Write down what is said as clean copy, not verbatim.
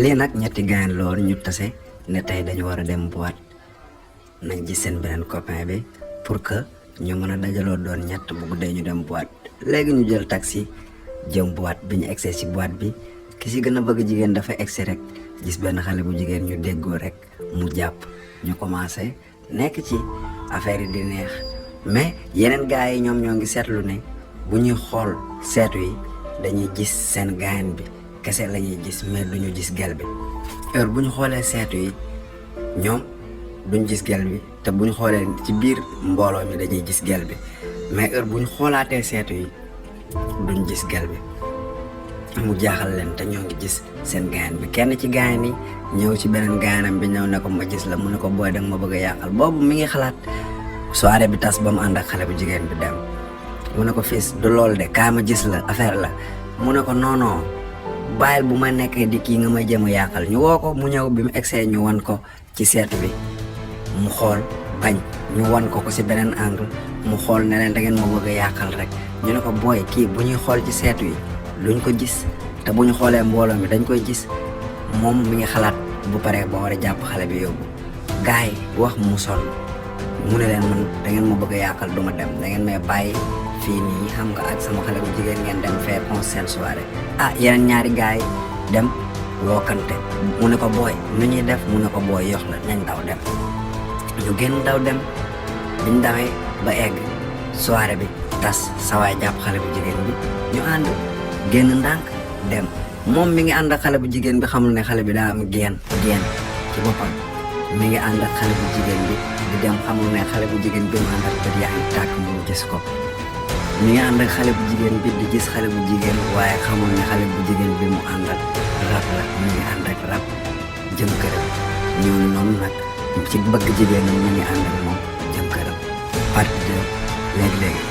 lii nag ñetti gaañ loolu ñu tase ne tey dañu war a dem boîte nañ gis seen beneen copain bi pour que ñu mën a dajaloo doon ñett bu guddee ñu dem boîte. léegi ñu jël taxi jëm boîte bi ñu egsee ci boîte bi ki ci gën a bëgg jigéen dafa egsi rek gis benn xale bu jigéen ñu déggoo rek mu jàpp ñu commencé nekk ci affaire yi di neex mais yeneen gars yi ñoom ñoo ngi seetlu ne bu ñuy xool seetu yi dañuy gis seen gaañ bi kese la ñuy gis mais duñu gis gel bi heure bu ñu xoolee seetu yi ñoom duñ gis gel bi te bu ñu xoolee ci biir mbooloo mi dañuy gis gel bi mais heure bu ñu xoolaatee seetu yi duñ gis gel bi mu jaaxal leen te ñoo ngi gis seen gaañ bi kenn ci gaañ yi ñëw ci beneen gaanam bi ñëw ne ko ma gis la mu ne ko booy danga ma bëgg a yàqal boobu mi ngi xalaat soirée bi tas ba mu ànd ak xale bu jigéen bi dem mu ne ko fils du lool de kaa ma gis la affaire la mu ne ko non bàyyil bu ma nekkee di kii nga may jëm a yàqal ñu woo ko mu ñëw bi mu egsee ñu wan ko ci seetu bi mu xool bañ ñu wan ko ci beneen angle mu xool ne leen da ngeen ma bëgg a yàqal rek ñu ne ko booy kii bu ñuy xool ci seetu yi luñ ko gis te bu ñu xoolee mbooloo mi dañ koy gis moom mi ngi xalaat bu paree ba war a jàpp xale bi yóbbu gars yi wax mu sonn mu ne leen man da ngeen ma bëgg a yàqal du ma dem da ngeen may bàyyi fii nii xam nga ak sama xale bu jigéen ngeen dem faire on seen soirée yeneen ñaari gars yi dem wookante mu ne ko booy nu ñuy def mu ne ko booy yox la nañ daw dem ñu génn daw dem biñ dawee ba egg soirée bi tas sawaay jàpp xale bu jigéen bi ñu ànd génn ndànk dem moom mi ngi ànd ak xale bu jigéen bi xamul ne xale bi daa am geen ci boppam mi ngi ànd ak xale bu jigéen bi di dem xamul ne xale bu jigéen bi mu ànd ak bët yaa ngi tàkk mu gis ko mi ngi ànd ak xale bu jigéen bi di gis xale bu jigéen waaye xamul ne xale bu jigéen bi mu àndal rab la mi ngi ànd ak rab jëm këram ñooñu noonu nag ci bëgg jigéen ñi mi ngi ànd ak moom jëm këram partie 2 léegi-léegi